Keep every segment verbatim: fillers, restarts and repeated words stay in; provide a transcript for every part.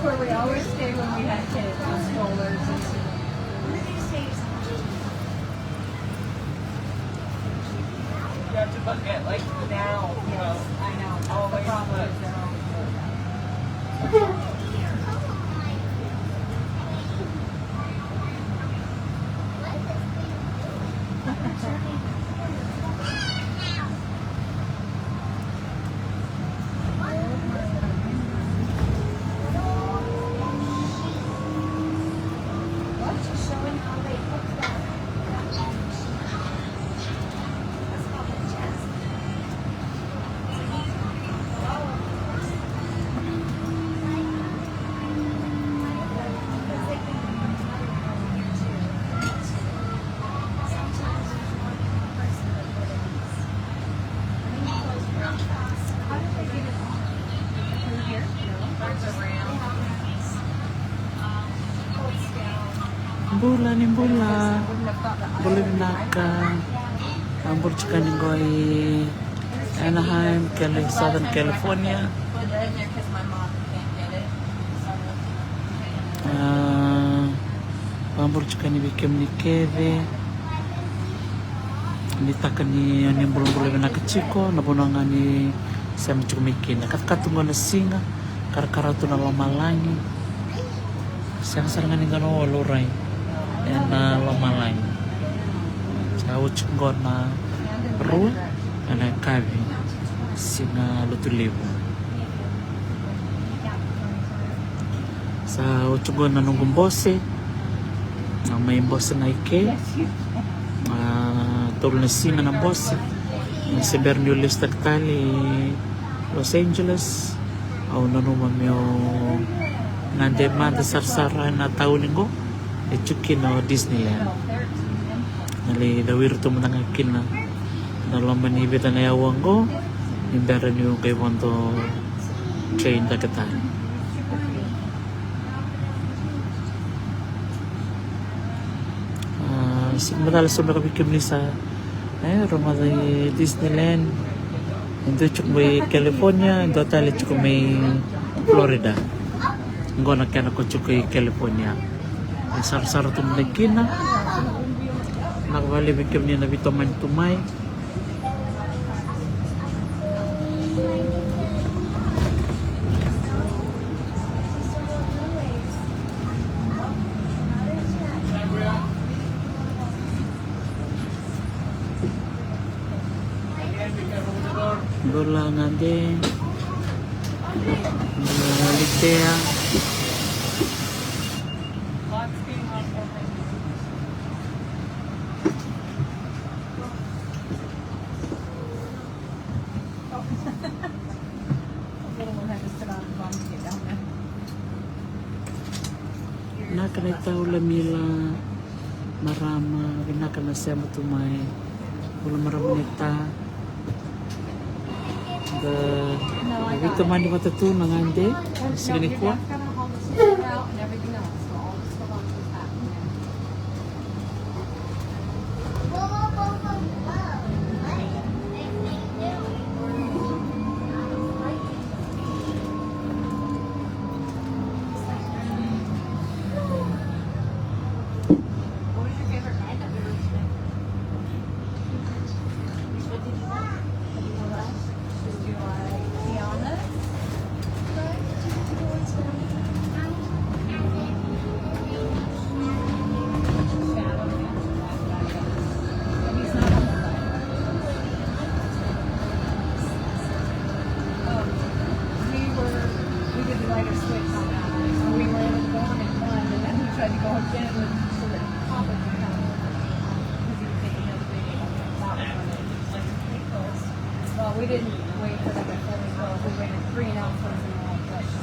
Where we always stay when we had kids, the strollers and. You have to book it, like, now. Yes, I know. That's the problem, is they're always booked. Bula ni bula. Bula vinaka. A bula tiko ni qo i Anaheim, Cali-, Southern California. A, vakabula tiko yani vei kemuni kece. Ni taka ni o ni bulabula vinaka tiko na vanua ga ni sema tiko mai kina. Katakata tu qo na siga, karakara tu na lomalagi. Sega sara ga ni qai na laurai ena lomalagi. Sa oti qo na rua ena yakavi, siga Lotulevu. Sa oti qo na noqu bose, na mai bose ga i ke. A, tolu na siga na bose. Se bera niu lesitaka tale i Los Angeles, au nanuma meu na de mada sarasara na tauni qo e tu kina o Disneyland. Na lai cawiri tu mada ga kina na loma ni vica na aua qo, ni bera niu qai vodo train cake tale. A, sega ni macala so beka vei kemuni sa, e, rogoca i Disneyland. E dua tiko mai California, e dua tale tiko mai Florida. Qo na kena ko tiko i California. E sarasara tu mada kina. Vinaka vakalevu vei kemuni na veitomani tu mai. Bula Gade. Bula Litea. Vinaka na itau Lamila, marama, vinaka na sema tu mai. Bula marama na ita. Da veitomani vata tu na gade siga nikua. Well, we didn't wait for them to fully close. We waited three announcements and then we pushed.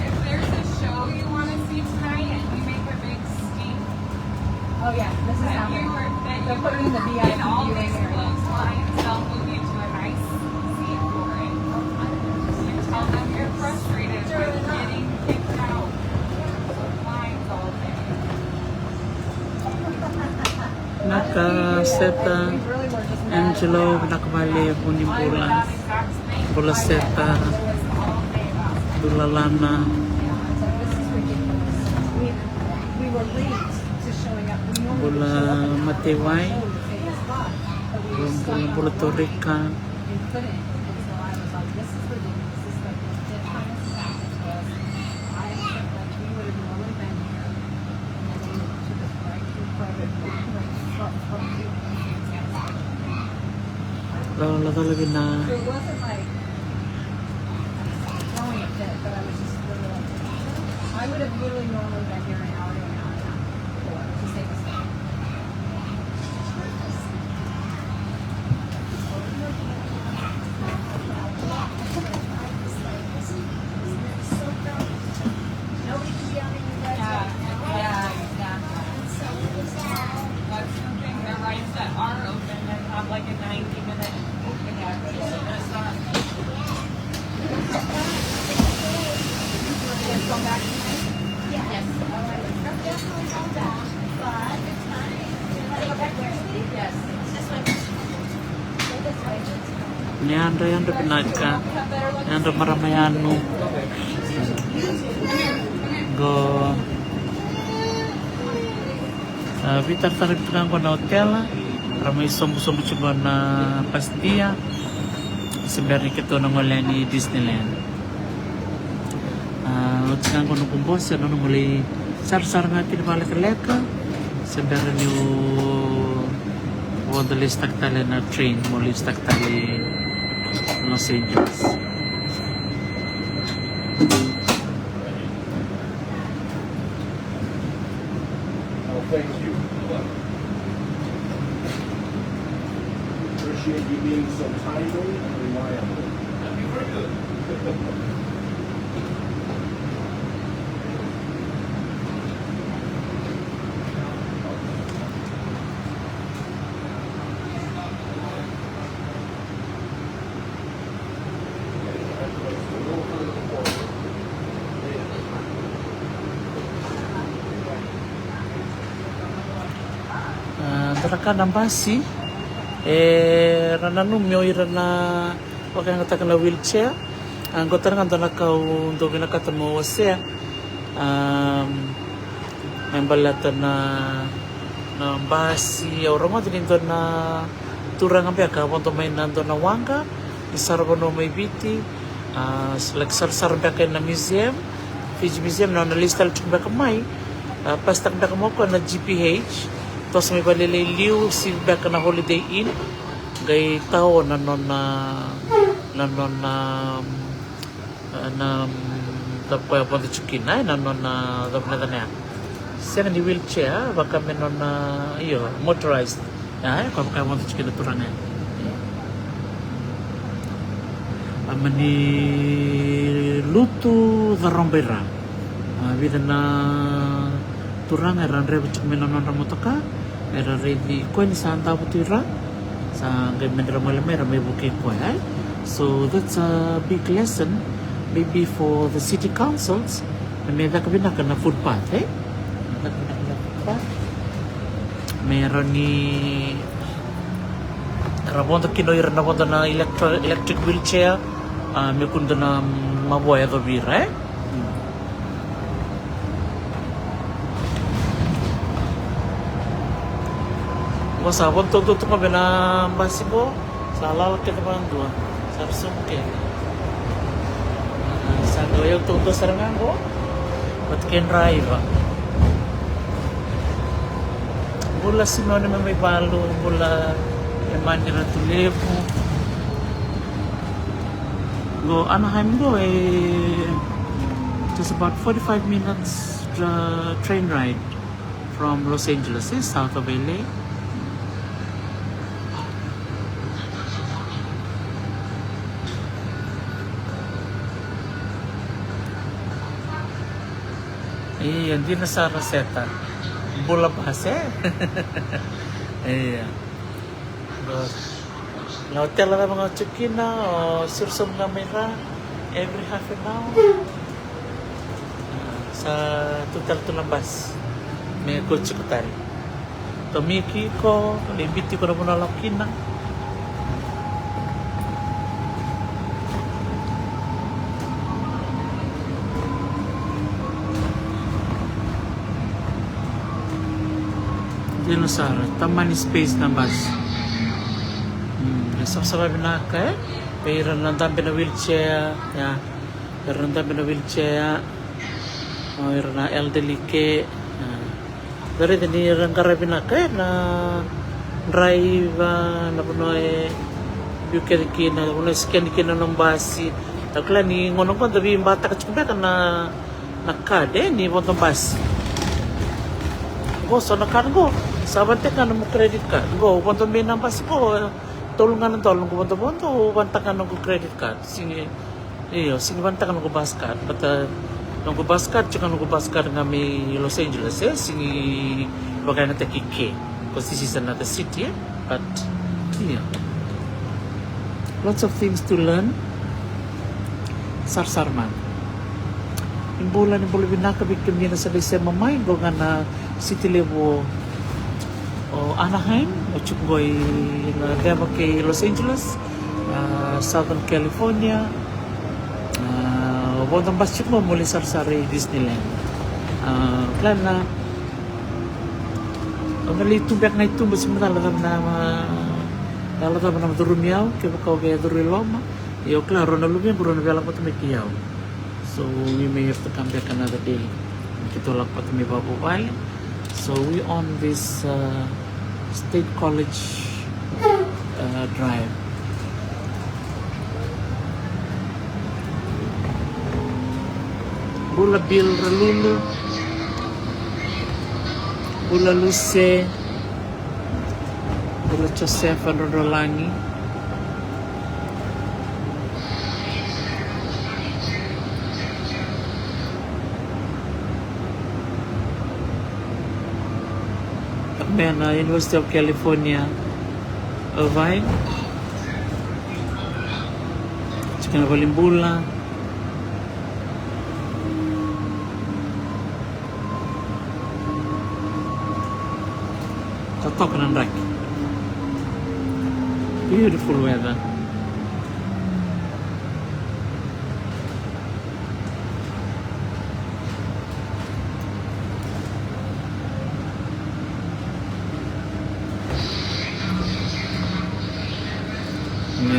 If there's a show you want to see tonight and you make a big stink, Oh, yeah, this is how you were, that they'll put you in the V I P in all viewing these area. Close lines, they'll move you to a nice seat for it. You tell them you're frustrated with getting kicked out of lines all day. Seta, Seta, Angelo, vinaka vakalevu ni bula. Bula Seta, bula Lana. Bula Matewai. Bula, bula, bula Torika. Lo, lo, lo, lo, lo, lo. Ni yadra, yadra vinaka, yadra marama yanu. Qo, a, veitaratara tiko ga qo na otela, ra mai sobusobu tiko qo na Bastia, se bera ni keitou na gole yani Disneyland. A, oti ga qo noqu bose, au na noqu lai sarasara ga kina vakalekaleka se bera niu vodo lesu taka tale na train mo lesu taka tale Los Angeles. Oh, thank you. Appreciate you being so timely and reliable. That'd be pretty good. A, dua na ka na basi, e, ra nanumi o ira na vakayagataka na wheelchair. A, qo tale ga dua na ka au dau vinakata mo wasea. Am, me baleta na, na basi, au rogoca ni dua na turaga beka a vodo mai na dua na waqa ni saravanua mai Viti, a, s-, laki sarasara beka ena museum, Fiji Museum, na nona lesu tale tiko beka mai, a, pasitaka beka mai o koya na G P H, toso mai Valeleiliu, sivi beka na Holiday Inn, qai tao na nona, na nona, am, na, mm, cava koya vodo tiko kina, e, na nona, cava na yacana ya. Sega ni wheelchair, vaka me nona, io, motorized. Ia, e, koya vaka e vodo tiko kina turaga ya. A mani lutu caroba i ra. A, vica na turaga era draiva tiko mai na nodra motoka, era raici koya ni sa davo tu i ra, sa qai me ra gole mai ra mai vukei koya, e? So that's a big lesson maybe for the city councils, me caka vinaka na footpath, e? Me caka vinaka na footpath. Me rawa ni ra vodo kina o ira na vodo na electro-, electric wheelchair, a, me kua ni dua na mavoa e yacovi ira, e? Qo sa vodo taudua tu ga vei na basi qo, sa lala kece vakadua, sa ra sobu kece. Sa qai o yau taudua sara ga qo vata kei draiva. Bula Simone mai Vaivalu, bula Emani Ratulevu. Qo Anaheim qo e just about forty-five minutes, uh, train ride from Los Angeles, e, south of L A. Ia, dina sara Seta. Bula basi, e? Ia. Qo. Na otela cava ga o tiko kina, o siro sobu ga mai ra every half an hour. A, sa tu tale tu na basi me kua tiko tale. Tomiki iko, lai biuti iko na vanua lako kina. Dina sara, tamani space na bus. Hmm, e savasava vinaka, e? Vei ira na dabe na wheelchair, ya. Vei ira na dabe na wheelchair, ya. O ira na elderly care, ya. Raica ni ra qara vinaka, e, na draiva, na vanua e biu kece kina, na vanua e sikani kina na basi. Au kila ni gauna qo da veibataka tiko beka na, na card, e, ni vodo basi. Qo so na card qo, sa vata ga nomu credit card. Qo, vodo mai na basi qo, tolu ga na dola noqu vodovodo, au vata ga noqu credit card. Sigi Io, sigi vanataka noqu bus card, but, uh, noqu bus card, tiko noqu bus card ga mai Los Angeles, e, sigi vakayagataki ke, 'cause this is another city, e, but, yeah. Lots of things to learn. Sarasara mada. Ni bula, ni bula vinaka vei kemuni na sa qai sema mai, qo ga na city levu o, o Anaheim, o tiko qo i na ceva kei Los Angeles, a, Southern California. A, vodo basi tiko qo mo lai sarasara i Disneyland. A, kila na, au na lai tu beka ga i tuba se macala cava na, a, cala cava na curumi au, kevaka au via curu i loma. Io, kila, rau na luvequ, rau na via lako vata mai kei au. So we may have to come back another day. Keitou lako vata mai vakavuvale. So we on this, uh, State College, uh, Drive. Bula Bill Ralulu. Bula Luse. Bula Josefa Drodrolagi. Mai na University of California, Irvine. Tiko na valenibula. Totoka na draki. Beautiful weather.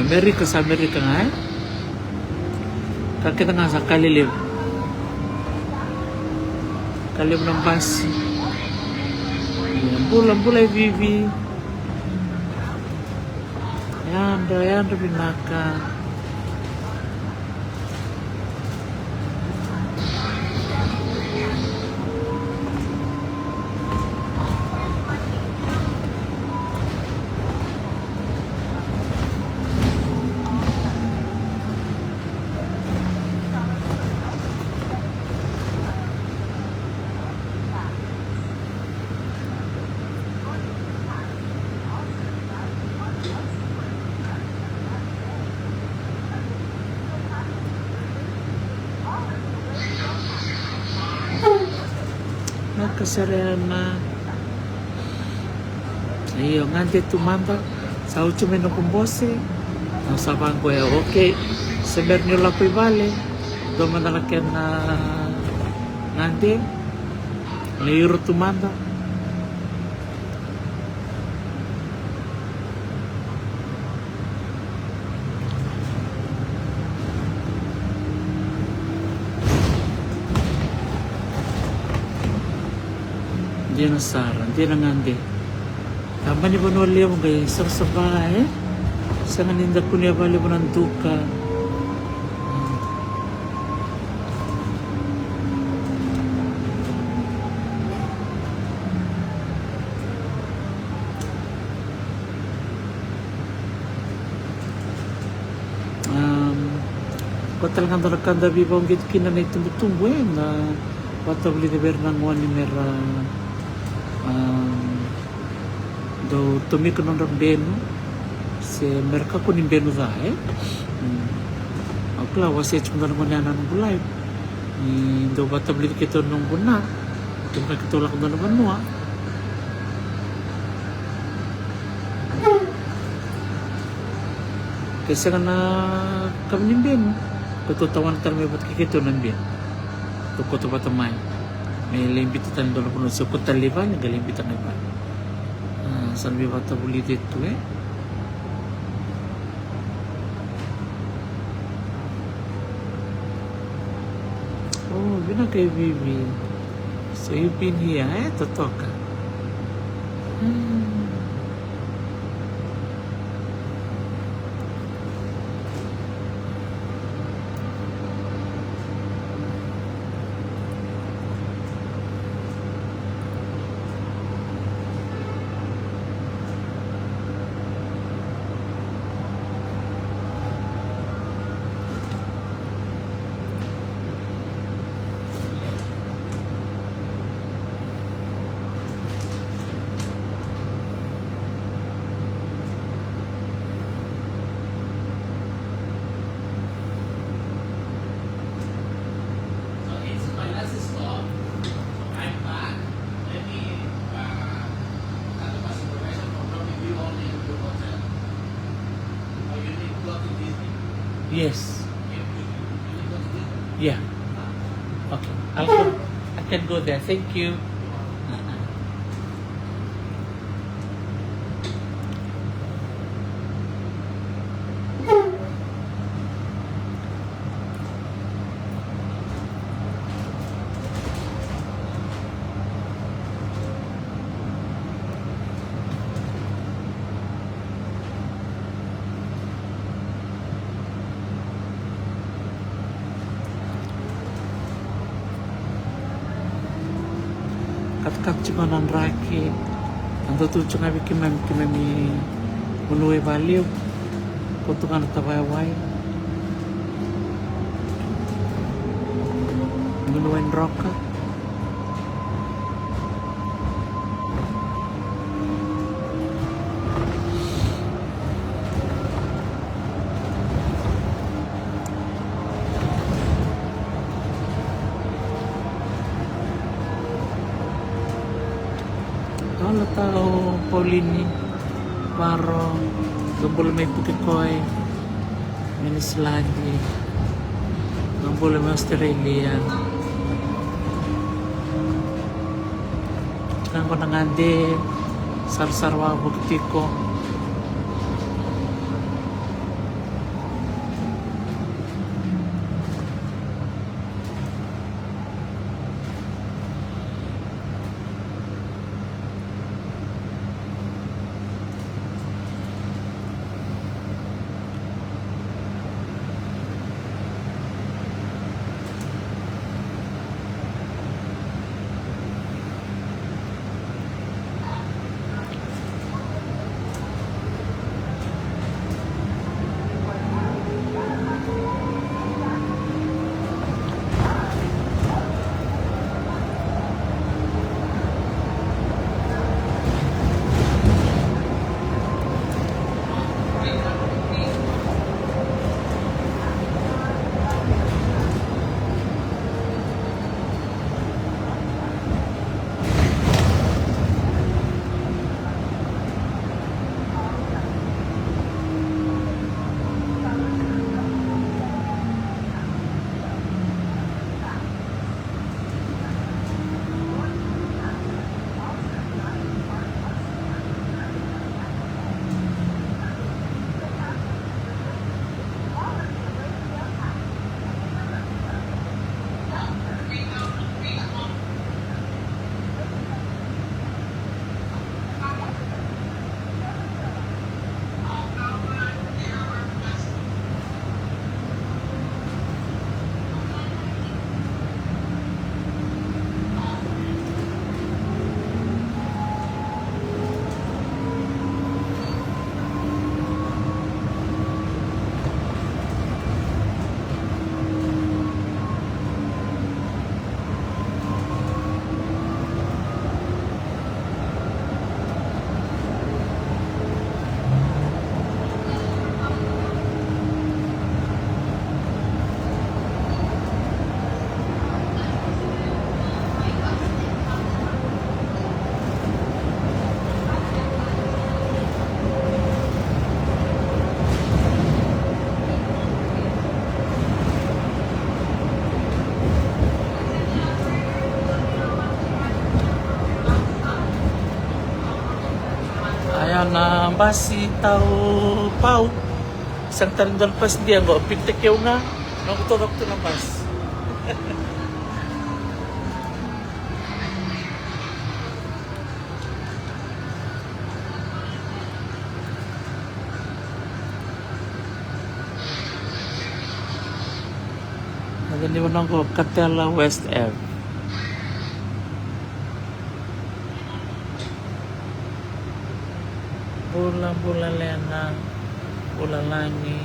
Amerika sa Amerika ga, e? Ka kece ga sa ka lelevu. Ka levu na basi. Ia, bula, bula e Vivi. Yadra, yadra vinaka. Vinaka sara na. Io, gade tu mada. Sa oti mai noqu bose. Au sa vaqo ya, okay. Se bera niu lako i vale, dua mada na kena gade. Ni iro tu mada. Dina sara, dina gade. Tabana ni vanua levu qai savasava, e? Sega ni da kunea vakalevu na duka. Am, ko tale ga dua na ka da veivakauqeti kina na itubutubu, e, na vatavulici vei ira na gone me ra, am, dau tomika nodra benu se me ra kakua ni benu ca, e? Mm. Au kila, au wasea tiko dua na gone ya na noqu live. Ni dau vatavulici keitou na noqu na, kevaka keitou lako dua na vanua, Ke sega na kava ni benu, ko tou tawana tale mai vata kei keitou na benu. Tou koto vata mai. Me lai biuta tale dua na vanua, se ko tale i vale, qai lai biuta na i vale. A, sa na veivakavulici tu, e? O, vinaka e Vivi. So you've been here, e? Totoka. Hmm. Yes. Yeah. Okay. I'll go. I can go there. Thank you. Katakata tiko na draki. A dau tu tiko ga vei keimami, keimami vanua i Valevu. Ko tu ga na tavaya wai. Vanua i Droka. Hola tau Paulini Varo, dou bula mai Pukekohe. Mai Niusiladi, na bula mai Australia. Ka qo na gade, sarasara wavoki tiko. Na basi tau pau. Sega tale ni dua na pasidia qo, pita keu ga. Noqu taucoko tu na basi. Ena vanua qo Katela West Ave. Bula, bula Lena, bula Lagi,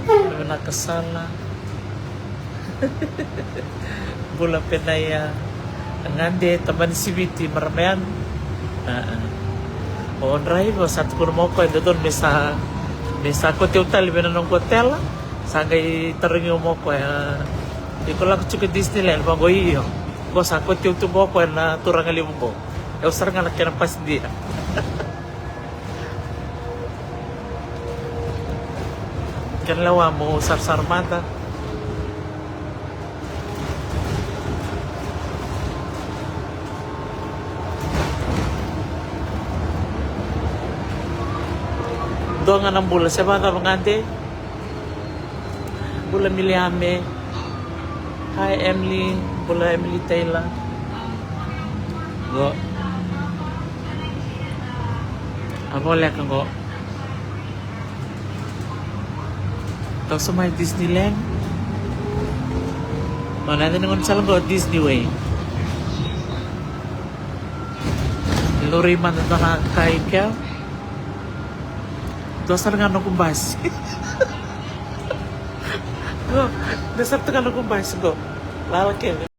bula vinaka sala. Bula Penaia, Gade, Tabanisiviti, marama yani. Aa. O draiva sa tukuna mai o koya e dodonu me sa, me sa kauti au tale vei na noqu otela. Sa qai tarogi au mai o koya, iko lako tiko Disneyland? Vaqo io. Qo sa kauti au tu qo o koya na turaga levu qo. Au sara ga na kena pasidia. Kena lewa mo sarasara mada. Dua ga na bula se vakacava Gade. Bula Miliame. Hi Emily. Bula Emily Taylor. Qo. A voleka qo. Toso mai Disneyland. Mana eda ni gona sala qo Disney Way. Lori mada dua na kai kea. Dua sara ga noqu basi. Qo, dua sara ga noqu basi qo. Lala kece.